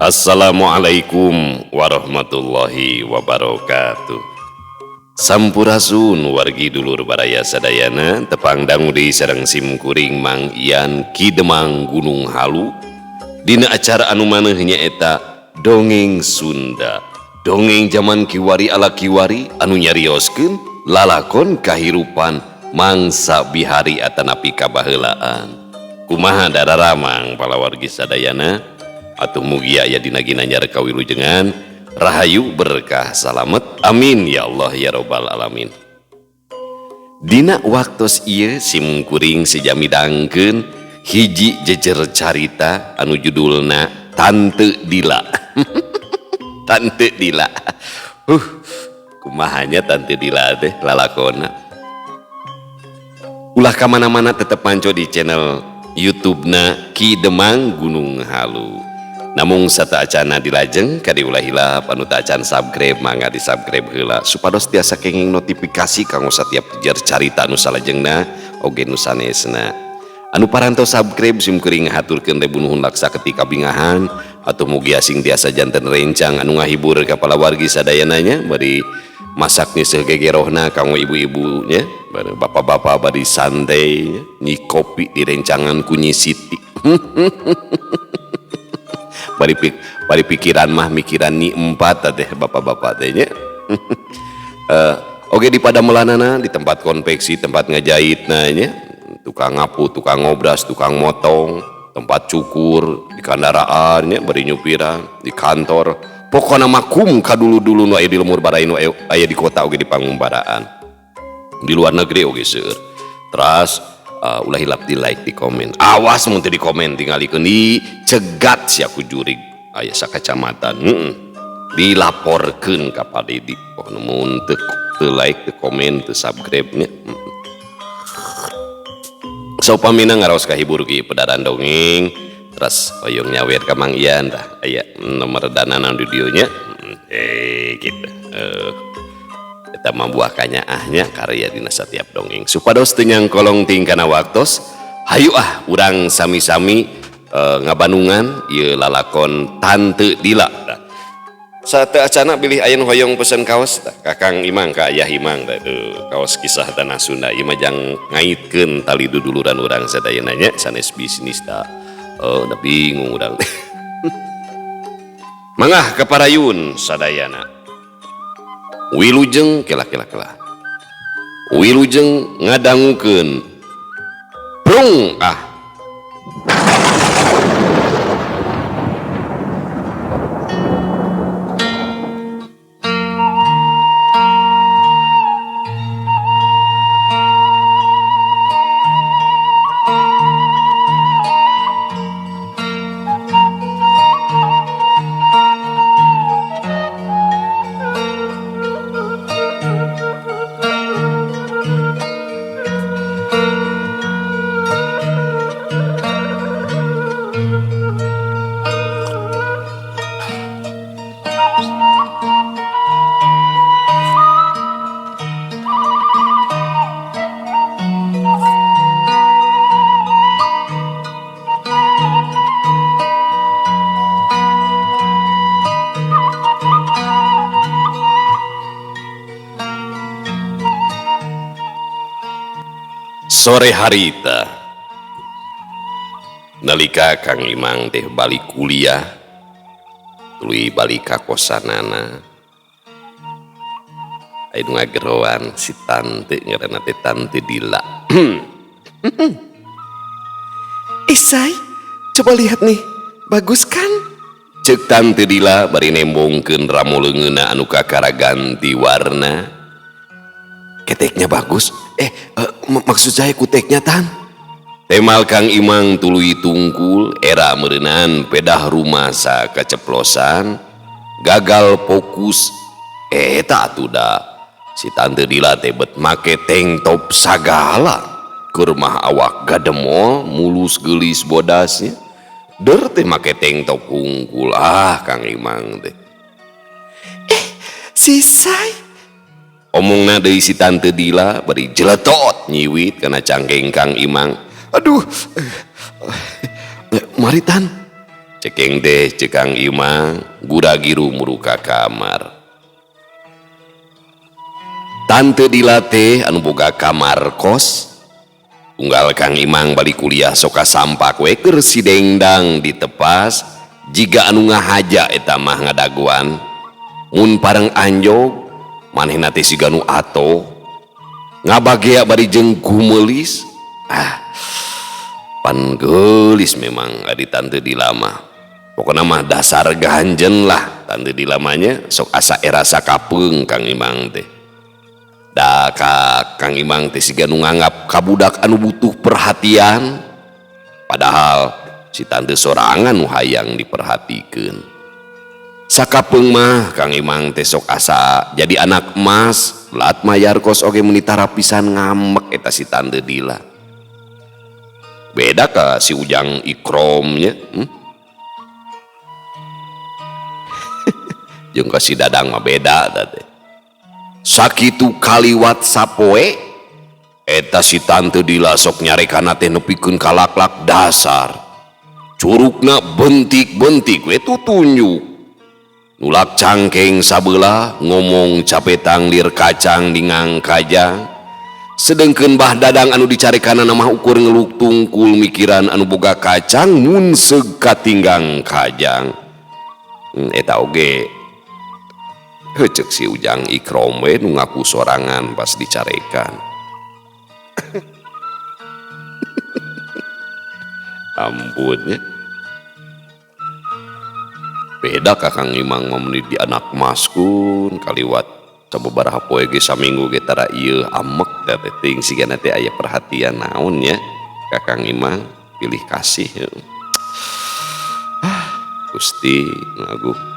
Assalamualaikum warahmatullahi wabarakatuh. Sampurasun wargi dulur baraya sadayana, tepang dangu deui sareng sim kuring Mang Ian Ki Demang Gunung Halu dina acara anu maneuh nyaeta Dongeng Sunda. Dongeng jaman kiwari ala kiwari anu nyarioskeun lalakon kahirupan mangsa bihari atanapi kabaheulaan. Kumaha dararamang palawargi sadayana? Atuh mugia aya dina ginanjar kawilujengan, rahayu berkah salamet, amin ya Allah ya robbal alamin. Dina waktos ieu sim kuring sejami dangkeun hiji jejer carita anu judulna Tante Dila. Tante Dila. Kumahanya Tante Dila teh lalakona. Ulah ka mana-mana, tetep manco di channel YouTube-na Ki Demang Gunung Halu. Namung sateuacana dilajeng kade ulah hilap anu teu acan subscribe mangga di subscribe heula supados tiasa kenging notifikasi kanggo satiap jejer carita anu salajengna oge nu sanesna. Anu parantos subscribe sim kuring ngahaturkeun ribu nuhun laksa ketika bingahan, atuh mugi asing tiasa janten rencang anu ngahibur ka palawargi sadayana nya, bari masak nyeuseul gegerohna kanggo ibu-ibu nya, bari bapak-bapak bari santai nya, nyi kopi di rencangan ku Nyi Siti. Bari pikiran mah mikiran nyi empat teh bapak-bapak teh nya. Oke di padamelanana di tempat konveksi, tempat ngajahit nya, tukang ngapu, tukang ngobras, tukang motong, tempat cukur, di kendaraan nya, bari nyupiran, di kantor. Pokona mah kum ka dulu-dulu nu aya di lemur barai nu aya di kota oge di pangumbaraan. Di luar negeri oge seueur. Teras ulah hilap di like, di komen. Awas mun teu di komen tingalikeun di cegat sia ku jurig aya sakacamatan. Dilaporkeun ka Pak Dedi. Oh mun teu like, teu komen, teu subscribe nya. Saupamina ngaraos kahibur ki pedaran dongeng, terus hoyong nyawer ka Mang Ian tah aya nomor dana di dieu nya. Gitu. Eta mah buah kanyaahnya karya dina satiap dongeng. Supados teu nyangkolong tingkana waktos, hayu ah urang sami-sami ngabanungan ieu lalakon Tante Dila. Tah. Sateuacana bilih aya nu hoyong pesen kaos tah, ka Kang Imang, ka Ayah Imang tah itu kaos kisah tanah Sunda ieu mah jang ngaitkeun tali duduluran urang sadayana nya sanes bisnis tah. Oh, udah bingung urang teh. Mangah kaparayun sadayana. Wilujeng kela kela kela. Wilujeng ngadangukeun. Prung ah. Sore harita nalika Kang Imang teh balik kuliah tuluy balik ka kosanana aya nu ngageroan si tante ngaranna teh Tante Dila. Isai, coba lihat nih, bagus kan? Ceuk Tante Dila bari nembongkeun ramo leungeunna anu kakara ganti warna. Keteknya bagus. Maksud saya kuteknya tan. Temal Kang Imang tuluy tungkul era meureunan pedah rumasa kaceplosan gagal fokus. Eta atuh da si Tante Dila teh bet make tank top sagala. Keur mah awak gademol mulus geulis bodasnya. Der teh make tank top hungkul. Ah Kang Imang teh. Sisai. Omongna deui si Tante Dila bari jeletot nyiwit kana cangkeng Kang Imang. Aduh, mari Tan. Cekeng deh cek Kang Imang gura-giru muru ka kamar. Tante Dila teh anu boga kamar kos. Unggal Kang Imang balik kuliah soka sampak we keur si dengdang ditepas jiga anu ngahaja eta mah ngadaguan. Mun pareng anjog manehna teh siga nu atoh ngabagea bari jeung gumeulis. Ah, pan geulis memang adi Tante Dila mah. Pokona mah dasar ganjen lah Tante Dila mah nya, sok asa erasa kapeung Kang Imang teh. Da ka Kang Imang teh siga nu nganggap kabudak anu butuh perhatian, padahal si tante sorangan nu hayang diperhatikeun. Sakapeung mah Kang Imang teh sok asa jadi anak emas, lat mayar kos oge meuni tara pisan ngambek eta si Tante Dila. Beda ka si Ujang Ikromnya, Jeung ka si Dadang mah beda ta teh. Sakitu kaliwat sapoe eta si Tante Dila sok nyarekana teh nepikeun ka laklak dasar. Curugna bentik-bentik we tutunjuk. Nulak cangkeng sabelah ngomong capetang lir kacang dingangkajang. Sedengkeun Bah Dadang anu dicarekana mah ukur ngeluk tungkul mikiran anu boga kacang mun seug katinggang kajang. Eta oge heuh ceuk si Ujang Ikrom we nu ngaku sorangan pas dicarekan. Ampun nya. Beda ka Kang Imang mah meuni di anak maskun kaliwat sababaraha poe ge saminggu ge tara ieu amek da teh teuing sigana teh aya perhatian naon nya ka Kang Imang pilih kasih. Ah, Gusti ngaguh.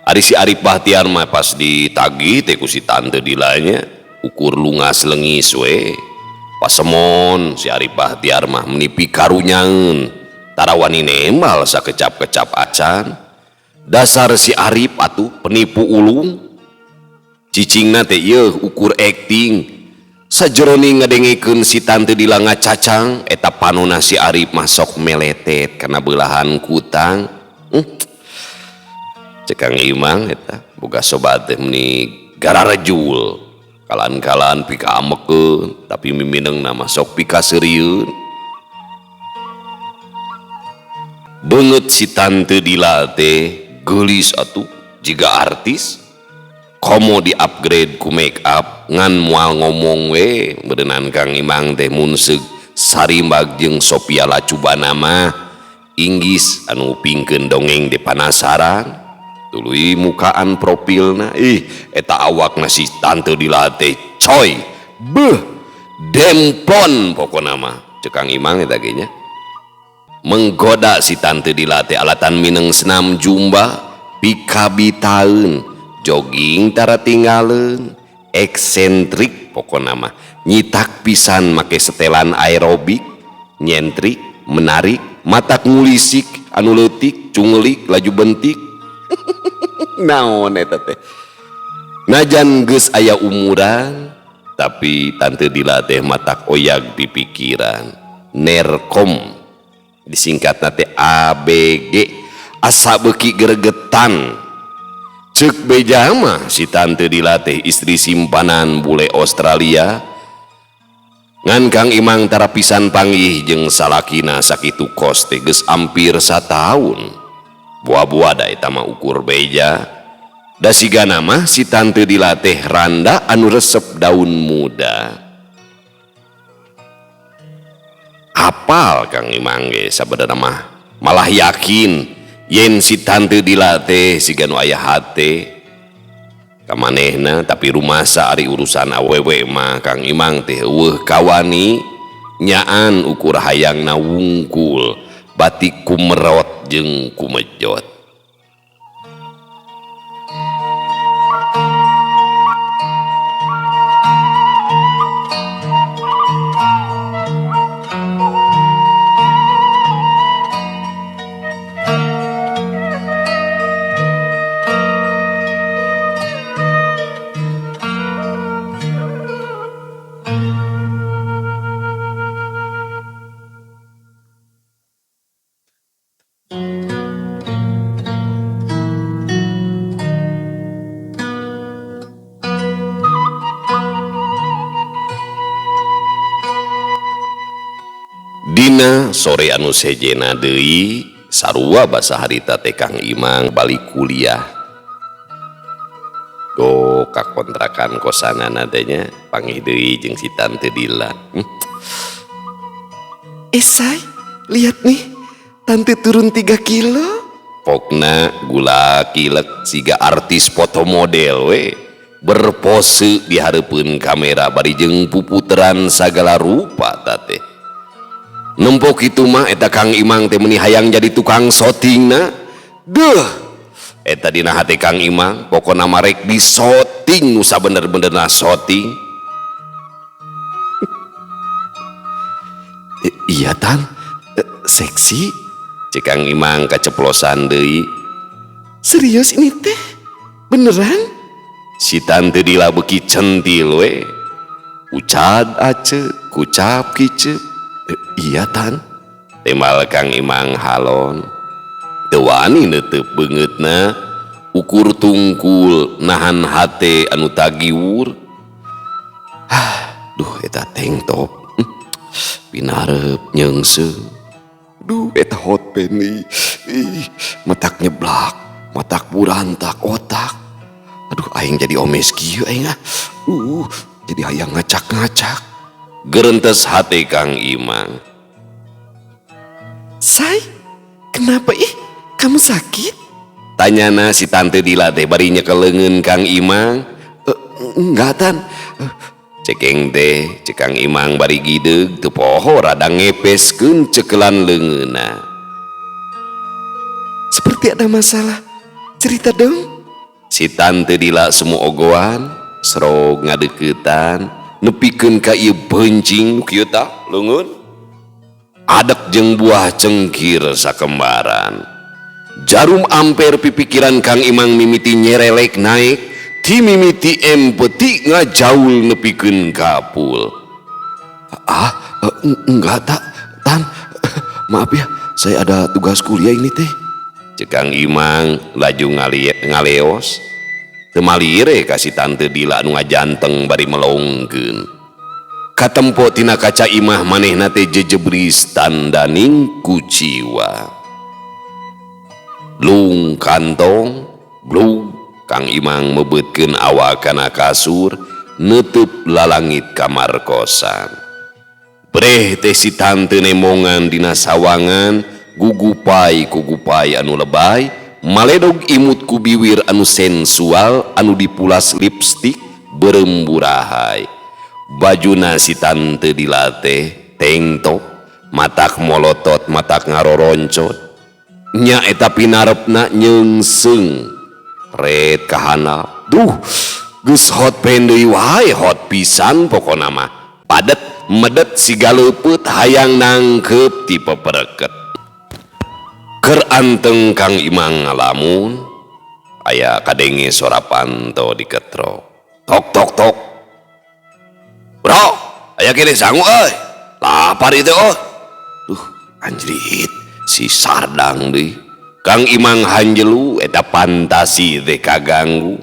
Ari si Arif Bahtiar mah pas ditagih teh ku si Tante Dilanya ukur lungas lengis we. Pasemon si Arif Bahtiar mah menipi karunyaeun tarawani nembal sakecap-kecap acan. Dasar si Arif atuh penipu ulung. Cicingna teh ieu ukur akting. Sajeroning ngadengekeun si Tante Dila ngacacang eta panona si Arif mah sok meletet kana beulah kutang. Cek Kang Imang eta boga sobat teh meuni gararejul kalan-kalan pika amekeun tapi miminengna mah sok pika seurieun. Beungeut si Tante Dila teh geulis atuh jiga artis komo di-upgrade ku make up ngan moal ngomong we beureunan Kang Imang teh mun seug sarimbag jeung Sophia Latjuba mah inggis anu pingkeun dongeng teh panasaran. Tuluy mukaan profilna ih eta awakna si Tante Dila teh coy beuh dempon pokona mah cek Kang Imang eta ge nya. Menggoda si Tante Dila teh alatan mineng senam jumba pikabitaeun jogging tara tinggaleun eksentrik pokona mah nyitak pisan make setelan aerobik nyentrik menarik matak ngulisik anu leutik cungelik laju bentik. Naon eta teh najan geus aya umuran tapi Tante Dila teh matak oyag di pikiran. Nerkom disingkatna teh ABG asa beuki gregetan. Ceuk beja mah si Tante Dila teh istri simpanan bule Australia. Ngan Kang Imang tara pisan panggih jeung salakina sakitu kos teh geus ampir sataun. Buah-buah da eta mah ukur beja. Da sigana mah si Tante Dila teh randa anu resep daun muda. Apal Kang Imang ge sabenerna mah malah yakin yen si Tante Dila teh siga nu aya hate ka manehna, tapi rumasa ari urusan awewe mah Kang Imang teh eueuh kawani nyaan ukur hayangna wungkul batik kumerot jeung kumejot. Dina sore anu sejena deui sarua basa harita teh Kang Imang balik kuliah. Go ka kontrakan kosanana teh nya panggih deui jeung si Tante Dila. Say, lihat nih, Tante turun 3 kilo. Pokna gula kilek siga artis foto model we. Berpose di hareupeun kamera bari jeung puputeran sagala rupa teh. Nempo kitu mah eta Kang Imang teh meuni hayang jadi tukang shootingna. Duh, eta dina hate Kang Imang pokona mah rek di shooting nu sabener-benerna shooting. Iya Tan, seksi. Cek Kang Imang kaceplosan deui. Serius ini teh? Beneran? Si Tante Dila beuki centil we. Ucad ace, kucap kicep. Iya Tan. Temal Kang Imang halon. Teu wani neuteup beungeutna, ukur tungkul nahan hate anu tagiwur. Duh eta tank top. Pinareup nyeungseung. Duh eta hot pants ih. Ih, matak nyeblak, matak burantak otak. Aduh aing jadi omes kieu aing ah. Jadi hayang ngacak-ngacak. Gerentes hate Kang Imang. Say, kenapa ih? Kamu sakit? Tanyana si Tante Dila teh bari nyekel leungeun Kang Imang. Enggak Tan. Cekeng teh, cek Kang Imang bari gideug teu poho rada ngepeskeun cekelan leungeunna. Seperti ada masalah. Cerita dong. Si Tante Dila semu ogoan, serog ngadeuketan, nepikeun ka ieu bencing nu kieu tah leungeun. Adek jeung buah cengkir sakembaran. Jarum amper pipikiran Kang Imang mimiti nyerelek naik, ti mimiti empeti ngajaul nepikeun kapul. Enggak tak, Tan. Maaf ya, saya ada tugas kuliah ini teh. Cek Kang Imang laju ngaleos. Teu malire ka si Tante Dila nu ngajanteng bari melongkeun. Katempo tina kaca imah manehna teh jejebris tandaning kuciwa. Lung kantong, blug Kang Imang mebeutkeun awak kana kasur, neutup lalangit kamar kosan. Breh teh si tante nemongan dina sawangan, gugupai kugupai anu lebay, maledog imut ku biwir anu sensual anu dipulas lipstik beremburahay. Bajuna si tante dilateh tank top, matak molotot, matak ngaroroncot. Nya eta pinarepna nyeungseng red kahanap. Duh, geus hot pen deui wae, hot pisan pokona mah. Padet medet siga leupeut hayang nangkeup ti pepereket. Keur anteng Kang Imang ngalamun, aya kadenge sora panto diketrok. Tok tok tok. Bro, aya kene sangu euy. Lapar ieu teh oh. Duh, anjrit si Sardang deui. Kang Imang hanjelu eta fantasi teh kaganggu.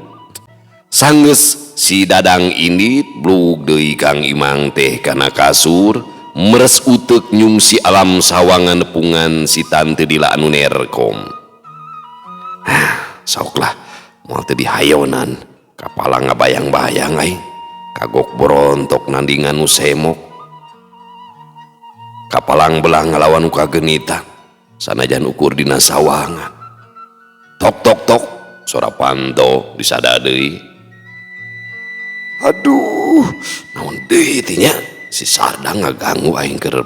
Sanggeus si Dadang indit blug deui Kang Imang teh kana kasur, meres uteuk nyungsi alam sawangan nepungan si Tante Dila anu nerkom. Sok lah, moal teh dihayonan, kapala ngabayang-bayang aing. Kagok borontok nandingan nu semok. Kapalang belang ngalawan nu kagenitan. Sanajan ukur dina sawangan. Tok tok tok, sora panto disada deui. Aduh, naon deui teh nya? Si Sardang ngaganggu aing keur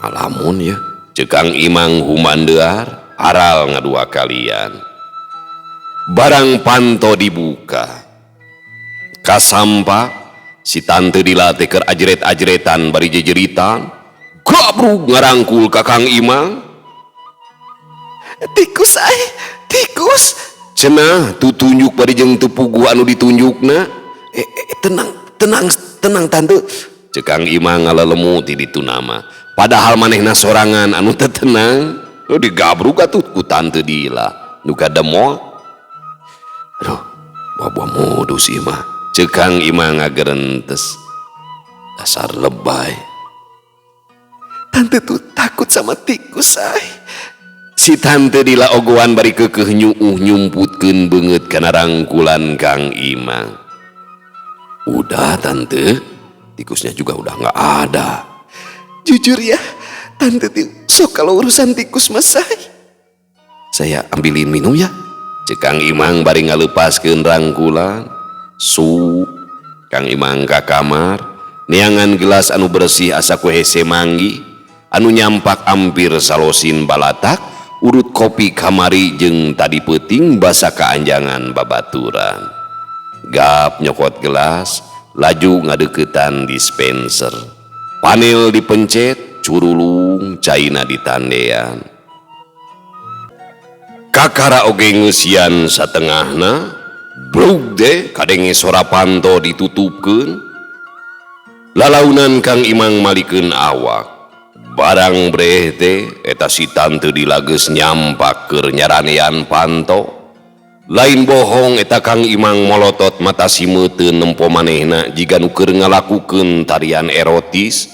ngalamun ya. Ceuk Kang Imang humandear, aral ngadua kalian. Barang panto dibuka. Kasampa si tante dilatih keur ajret-ajretan bari jejeritan. Gabrug ngarangkul ka Kang Imang. Tikus ai, tikus. Cenah tutunjuk bari jeung teu puguh anu ditunjukna. Tenang, tenang, tenang tante. Ceuk Kang Imang ngalelemu ti ditu nama. Padahal manehna sorangan anu teu tenang. Lu digabrug atuh ku tante Dila. Nu kademol. Aduh, buah-buah modus ieu mah. Ceuk Kang Imang ngagerentes. Dasar lebay. Tante tuh takut sama tikus, say. Si tante Dila ogoan bari keukeuh nyuuh nyumputkeun beungeut kana rangkulan Kang Imang. Udah, Tante, tikusnya juga udah nggak ada. Jujur ya, Tante tuh sok kalau urusan tikus mah, say. Saya ambilin minum ya. Cek Kang Imang bari ngalepaskeun rangkulan. Su Kang Imang ka kamar, neangan gelas anu bersih asa ku hese manggih, anu nyampak ampir salosin balatak, urut kopi kamari jeung tadi peuting basa kaanjangan babaturan. Gap nyokot gelas, laju ngadeukeutan dispenser. Panel dipencet, curulung caina ditandean. Kakara oge ngeusian satengahna, brug deh kadenge sora panto ditutupkeun. Lalaunan Kang Imang malikeun awak. Barang breh teh eta si tante Dila geus nyampak keur nyaranean panto. Lain bohong, eta Kang Imang molotot mata simeuteun nempo manehna jiga nu keur ngalakukeun tarian erotis.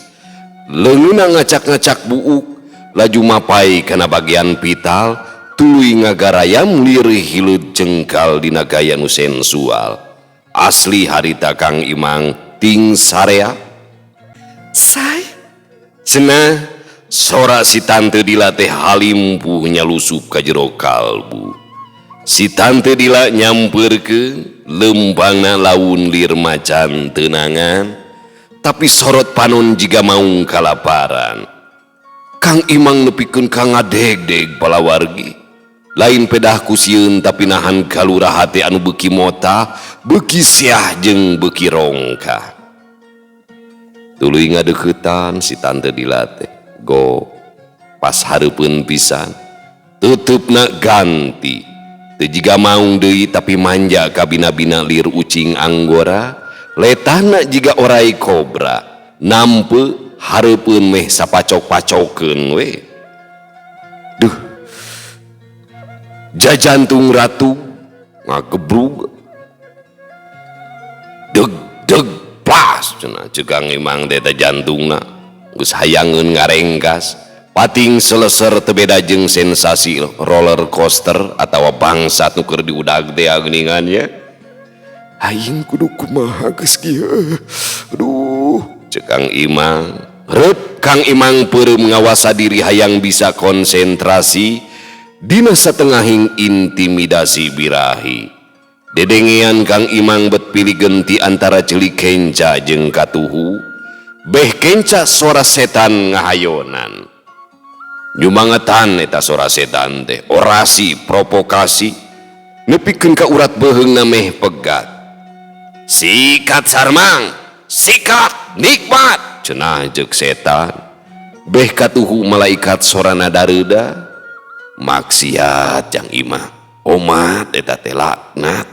Leungeunna ngacak-ngacak buuk, laju mapai kana bagian vital, tuluy ngagarayam lir hileud jengkal dina gaya nu sensual. Asli harita Kang Imang ting sarea. Say, Cenah sora si tante Dila teh halimpuh nyalusup ka jero kalbu. Si tante Dila nyamperkeun lempangna laun lir macan tenangan, tapi sorot panon jiga maung kalaparan. Kang Imang nepikeun ka ngadegdeg palawargi. Lain pedah ku sieun, tapi nahan kalura hate anu beuki mota, beuki siah jeung beuki rongkah. Tuluy ngadeuketan si tante Dila teh. Go pas hareupeun pisan. Tutupna ganti. Teu jiga maung deui, tapi manja kabina-bina lir ucing anggora, letahna jiga orai kobra. Nampe hareupeun meh sapacok-pacokeun we. Duh. Jajantung ratu ngagebrug. Deg deg plas cenah ceuk Kang Imang teh, eta jantungna geus hayangeun ngarengkas. Pating seleser teu beda jeung sensasi roller coaster atawa bangsat nu keur diudag teh geuningan nya. Aing kudu kumaha geus kieu? Aduh, Cek Kang Imang. Reup Kang Imang peureum ngawasa diri hayang bisa konsentrasi dina satengahing intimidasi birahi. Dedengean Kang Imang bet pilih genti antara ceuli kenca jeung katuhu. Beh kenca sora setan ngahayonan. Nyumangetan eta sora setan teh, orasi, provokasi, nepikeun ka urat beuheungna meh pegat. Sikat, Sarmang, sikat, nikmat, cenah jeung setan. Beh katuhu malaikat sorana dareuda. Maksiat jang imah, omat eta teh laknat.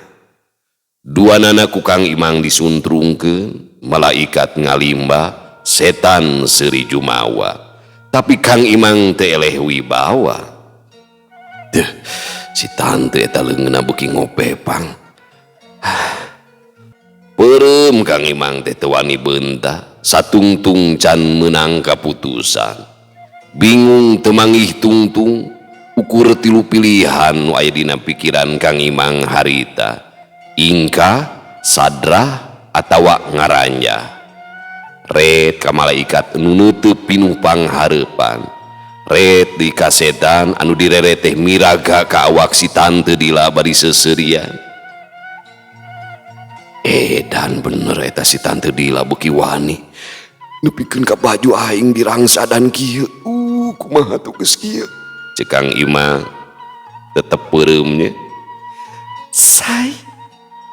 Dua nana ku Kang Imang disuntrungkeun, malaikat ngalimba, setan seuri jumawa. Tapi Kang Imang teh eleh wibawa. Deh, si tante eta leungeunna beuki ngopepang. Peureum Kang Imang teh teu wani beunta, satungtung can meunang kaputusan. Bingung teu manggih tungtung, ukur tilu pilihan nu aya dina pikiran Kang Imang harita. Ingkah, sadrah, atawa ngaranjah. Ret ka malaikat nu neuteub pinuh panghareupan. Ret di ka setan anu direret teh miraga ka awak si tante Dila bari seuseurian. Edan bener eta si tante Dila beuki wani. Nepikeun ka baju aing dirangsadan kieu. Kumaha tuh geus kieu? Cek Kang Imang tetep peureumnya. Say,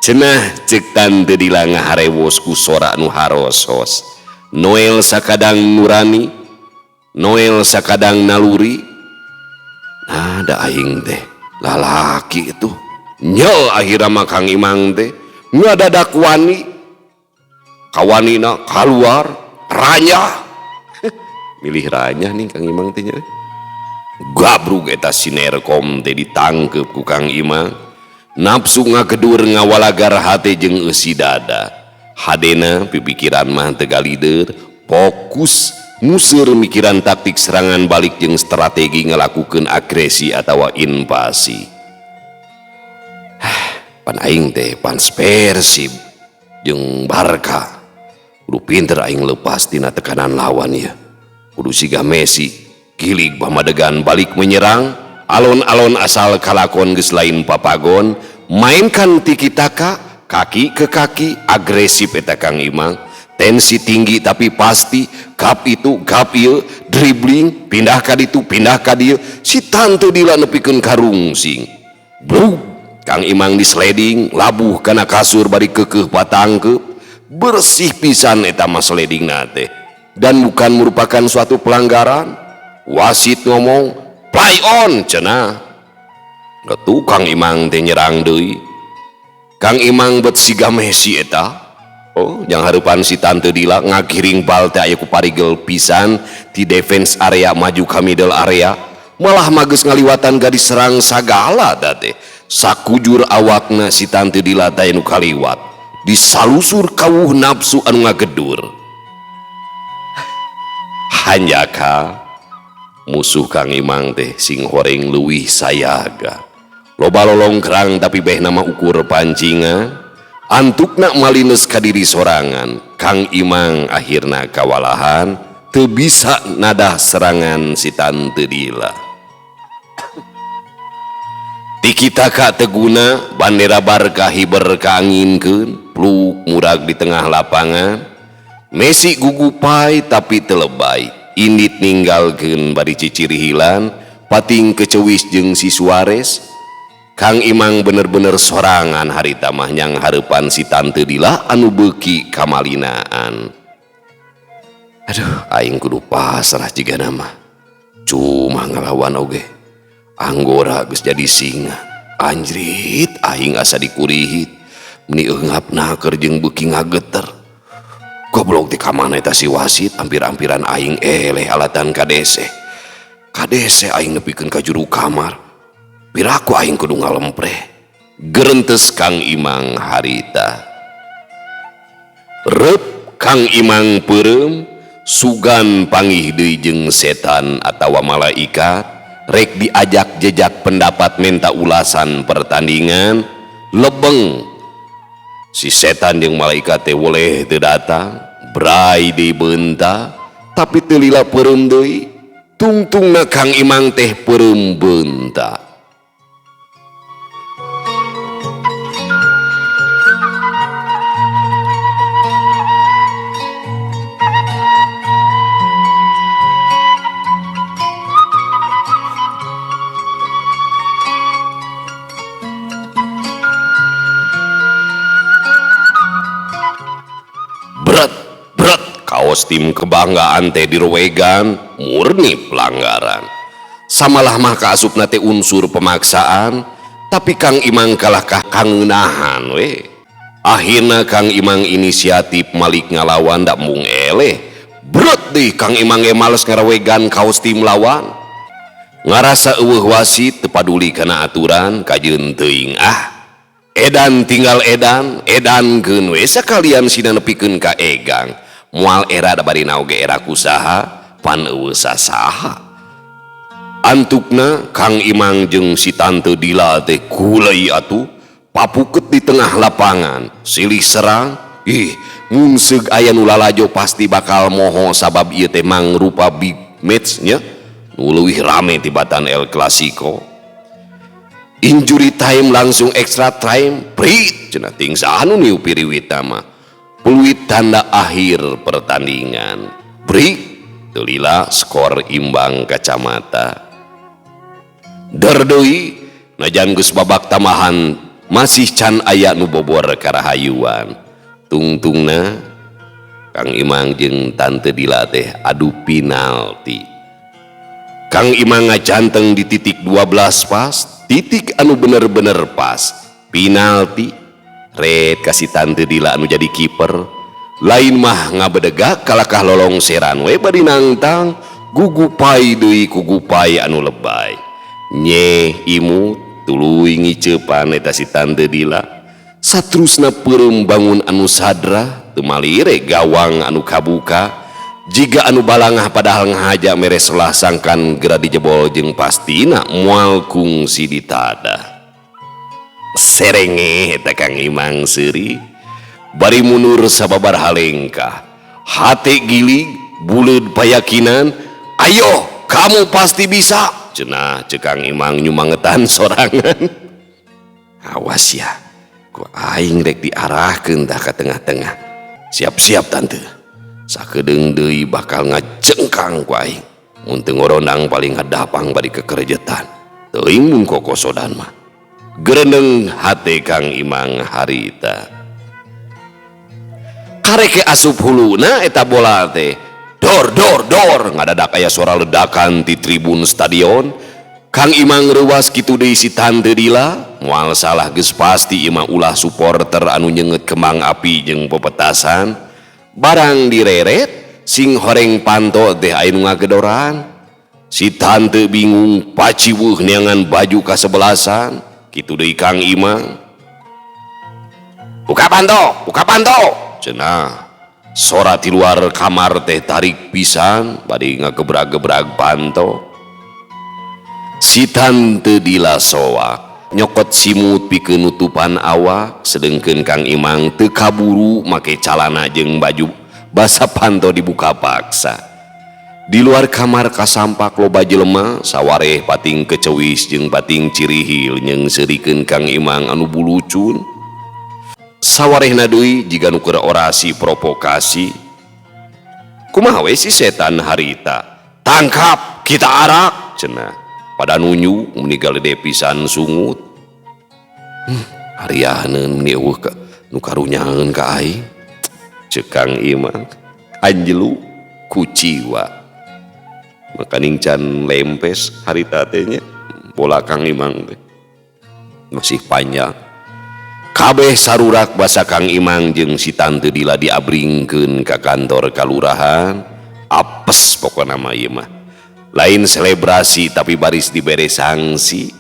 Cenah cek tante Dila ngaharewos ku sora nu harosos. Noel sakadang nurani, Noel sakadang naluri. Nah, da aing teh lalaki itu. Nyel akhirna mah Kang Imang teh ngadadak wani. Kawanina kaluar ranyah. Milih ranyah nih Kang Imang teh nya. Gabrug eta sinerkom teh ditangkep ku Kang Imang. Nafsu ngagedur ngawalagar hate jeung eusi dada. Hadena pipikiran mah teu galider, fokus Museur mikiran taktik serangan balik jeung strategi ngalakukeun agresi atawa invasi. Pan aing teh fans Persib jeung Barca. Kudu pinter aing lepas tina tekanan lawan ya. Kudu siga Messi, gilig pamadegan balik menyerang, alon-alon asal kalakon geus lain papagon, mainkan tiki taka, kaki ke kaki, agresif eta Kang Imang. Tensi tinggi tapi pasti, gap itu, gap ieu, dribbling, pindah ka ditu, pindah ka dieu, si tante Dila nepikeun karungsing. Brug, Kang Imang disleding, labuh kana kasur bari keukeuh patangkeup, bersih pisan eta mah sledingna teh. Dan bukan merupakan suatu pelanggaran. Wasit ngomong, play on cenah. Getu Kang Imang teh nyerang deui. Kang Imang bet siga Messi eta. Oh, jang hareupan si tante Dila ngagiring bal teh aya ku parigel pisan ti defense area maju ka middle area, malah mageus ngaliwatan gadis serang sagala da teh. Sakujur awakna si tante Dila teh nu kaliwat, disalusur kawuh nafsu anu ngagedur. Hanjaka musuh Kang Imang teh sing horeng leuwih sayaga. Loba lolongkrang tapi beh nama ukur pancingan. Antukna malines ka diri sorangan. Kang Imang akhirna kawalahan, teu bisa nadah serangan si tante Dila. Tiki taka teguna, bandera Barca hiber kaanginkeun, pluk murag di tengah lapangan. Messi gugupai tapi teu lebay, indit ninggalkeun bari cicirihilan, pating kecewis jeung si Suarez. Kang Imang bener-bener sorangan harita mah nyang hareupan si tante Dila anu beuki kamalinaan. Aduh, aing kudu pasrah jigana mah. Cuma ngalawan oge. Anggora geus jadi singa. Anjrit, aing asa dikurihit. Meni eungapna keur jeung beuki ngageter. Goblok ti ka mana eta si wasit, ampir-ampiran aing eleh alatan kadese. Kadese aing nepikeun ka juru kamar. Piraku aing kudu ngalempreh. Gerentes Kang Imang harita. Rep Kang Imang peureum, sugan pangih deui jeung setan atawa malaikat, rek diajak jejak pendapat minta ulasan pertandingan, lebeng. Si setan jeung malaikat teh woleh teu datang, brai deui beunta, tapi teu lila peureum deui. Tungtungna Kang Imang teh peureum beunta. Kaos tim kebanggaan teh dirowegan murni pelanggaran. Samalah mah kaasupna teh unsur pemaksaan, tapi Kang Imang kalah kangeunahan we. Akhirna Kang Imang inisiatif malik ngalawan dak mung eleh. Brut deui Kang Imang ge males ngarawegan kaos tim lawan. Ngarasa eueuh wasit teu paduli kana aturan kajeun teuing ah. Edan tinggal edan, edankeun we sakalian sina nepikeun ka egang. Moal era da bari naoge era kusaha pan eueuh sasaha. Antukna Kang Imang jeung si tante Dila teh kulei atuh papuket di tengah lapangan silih serang. Ih, mun seug aya nu lalajo pasti bakal moho sabab ieu teh mangrupa big match nya nu leuwih rame tibatan El Clasico. Injury time langsung extra time, prit cenah ting saha nu niup piriwita mah. Peluit tanda akhir pertandingan. Break, telila skor imbang kacamata. Der deui, najan geus babak tambahan masih can aya nu bobor karahayuan. Tungtungna Kang Imang jeung Tante Dila teh adu penalti. Kang Imang ngacanteng di titik 12 pas, titik anu bener-bener pas. Penalti. Red kasih Tante Dila anu jadi kiper. Lain mah ngabedegak kalakah lolong seran we bari nangtang, gugupai deui kugupai anu lebay. Nyeh imut tuluy ngiceupan eta si Tante Dila. Satrusna peureum bangun anu sadrah teu malire gawang anu kabuka. Jiga anu balangah padahal ngahaja mere selah sangkan gera dijebol jeung pastina moal kungsi ditadah. Serenge eta Kang Imang seuri bari mundur sababar halengkah. Hate gilig buleud payakinan, ayo kamu pasti bisa. Cenah ceuk Kang Imang nyumangetan sorangan. Awas ya, ku aing rek diarahkeun tah ka tengah-tengah. Siap-siap tante. Sakedeung deui bakal ngajengkang ku aing. Mun teu ngorondang paling hadapang bari kekerejetan. Teuing mun kokosodan mah. Gereneng hate Kang Imang harita. Kareke asup huluna eta bola teh. Dor dor dor ngadadak aya suara ledakan di tribun stadion. Kang Imang reuwas kitu deui si tante Dila, moal salah geus pasti ieu mah ulah supporter anu nyeungeut kembang api jeung pepetasan. Barang direret sing horeng panto teh aya nu ngagedoran. Si tante bingung paciweuh neangan baju kasebelasan. Kitu deui Kang Imang. Buka panto, buka panto. Cenah. Sora ti luar kamar teh tarik pisan bari ngagebrag-gebrag panto. Si tante Dila soak nyokot simut pikeun nutupan awak, sedengkeun Kang Imang teu kaburu make calana jeung baju basa panto dibuka paksa. Di luar kamar kasampak loba jelema sawareh pating kecewis jeung pating cirihil nyeungseurikeun Kang Imang anu bulucun. Sawarehna deui jiga nu keur orasi provokasi. Kumaha we si setan harita? Tangkap, kita arak cenah. Pada nunyu meni galede pisan sungut. Harianeun meni eueuh ka nu karunyaeun ka aing. Ceuk Kang Imang anjelu kuciwa. Makaning can lempes harita teh nya bola Kang Imang teh masih panjang. Kabeh sarurak basa Kang Imang jeung si tante Dila diabringkeun ka kantor kalurahan. Apes pokona mah ieu mah. Lain selebrasi tapi baris dibere sanksi.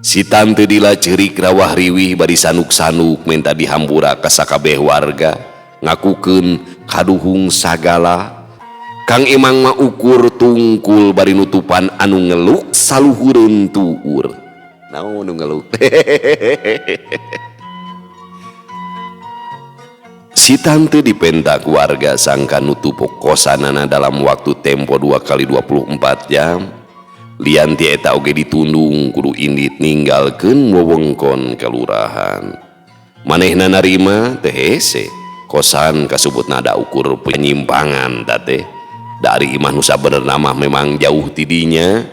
Si tante Dila ceurik rawah riwih bari sanuk-sanuk menta dihampura ka sakabeh warga, ngakukeun kaduhung sagala. Kang Imang mah ukur tungkul bari nutupan anu ngeluk saluhureun tuur. Naon nu ngeluk? Si tante dipenta ku warga sangka nutup kosanana dalam waktu tempo 2 kali 24 jam. Lian ti eta oge ditundung kudu indit ninggalkeun wewengkon kalurahan. Manehna narima teh hese kosan kasebutna da ukur penyimpangan teh. Dari imah nu sabenerna mah memang jauh tidinya.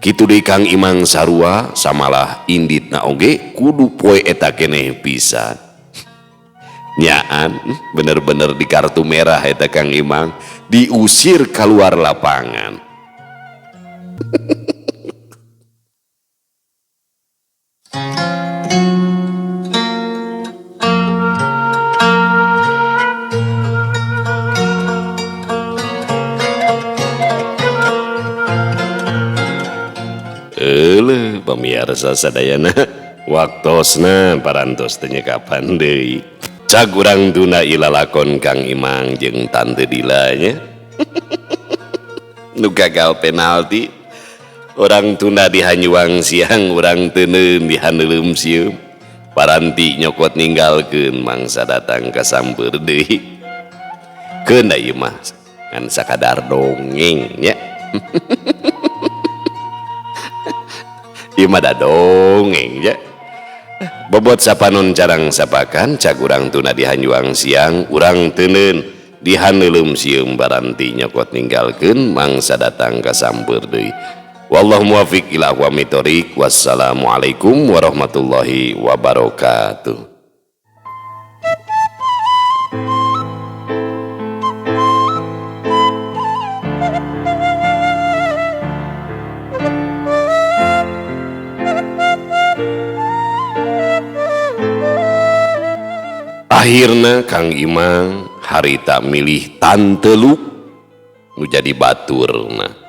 Kitu deui Kang Imang sarua samalah inditna oge kudu poe eta keneh pisan. Nyaan bener-bener di kartu merah eta Kang Imang diusir keluar lapangan. Euleuh pamiarsa sadayana waktosna parantos teu nyekapan deui. Cag urang tuna ilalakon Kang Imang jeung Tante Dila nya. Nu gagal penalti. Orang tunda di hanyuang siang, urang teuneun di haneuleum sieum. Paranti nyokot ninggalkeun mangsa datang ka sampeur deui. Keun da ieu mah ngan sakadar dongeng nya. Ieu mah da dongeng nya. Bobot sapanon carang sapakan cag urang tuna di hanyuang siang, urang teuneun di haneuleum sieum. Baranti nyokot ninggalkeun mangsa datang ka sampeur deui. Wallahu muwaffiq ila aqwamit thoriq. Wassalamualaikum warahmatullahi wabarakatuh. Akhirna Kang Imang harita milih Tante Lu nu jadi baturna.